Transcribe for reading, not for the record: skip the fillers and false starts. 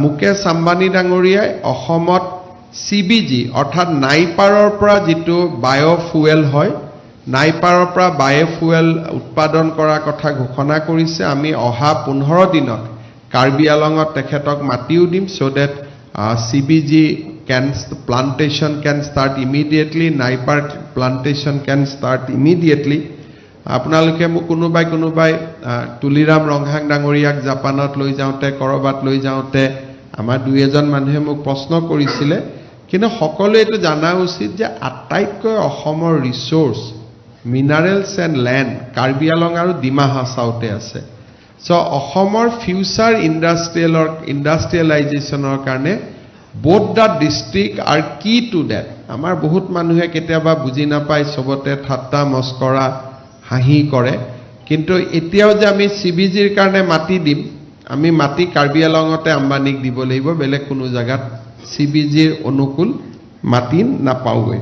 মুকেশ আম্বানী ডাঙৰীয়াই অসমত চিবিজি, অৰ্থাৎ নাইপাৰৰ পৰা যিটো বায়'ফুৱেল হয়, নাইপাৰৰ পৰা বায়'ফুৱেল উৎপাদন কৰাৰ কথা ঘোষণা কৰিছে। আমি অহা 15 দিনত কাৰ্বি আলঙত তেখেতক মাতিও দিম, so that CBG can plantation can start immediately, Napier plantation can start immediately. আপোনালোকে মোক কোনোবাই তুলিৰাম ৰংহাং ডাঙৰীয়াক জাপানত লৈ যাওঁতে, ক'ৰবাত লৈ যাওঁতে আমাৰ দুই এজন মানুহে মোক প্ৰশ্ন কৰিছিলে। কিন্তু সকলোৱে এইটো জনা উচিত যে আটাইতকৈ অসমৰ resource, minerals and land Karbi Along আৰু ডিমা হাছাওতে আছে। চ' অসমৰ ফিউচাৰ ইণ্ডাষ্ট্ৰিয়েলাইজেশ্যনৰ কাৰণে both the district are key to that. আমাৰ বহুত মানুহে কেতিয়াবা বুজি নাপায়, চবতে ঠাট্টা মস্কৰা হাঁহি কৰে। কিন্তু এতিয়াও যে আমি চিবিজিৰ কাৰণে মাটি দিম, আমি মাটি কাৰ্বি আলঙতে আম্বানীক দিব লাগিব। বেলেগ কোনো জেগাত চিবিজিৰ অনুকূল মাটি নাপাওঁগৈ।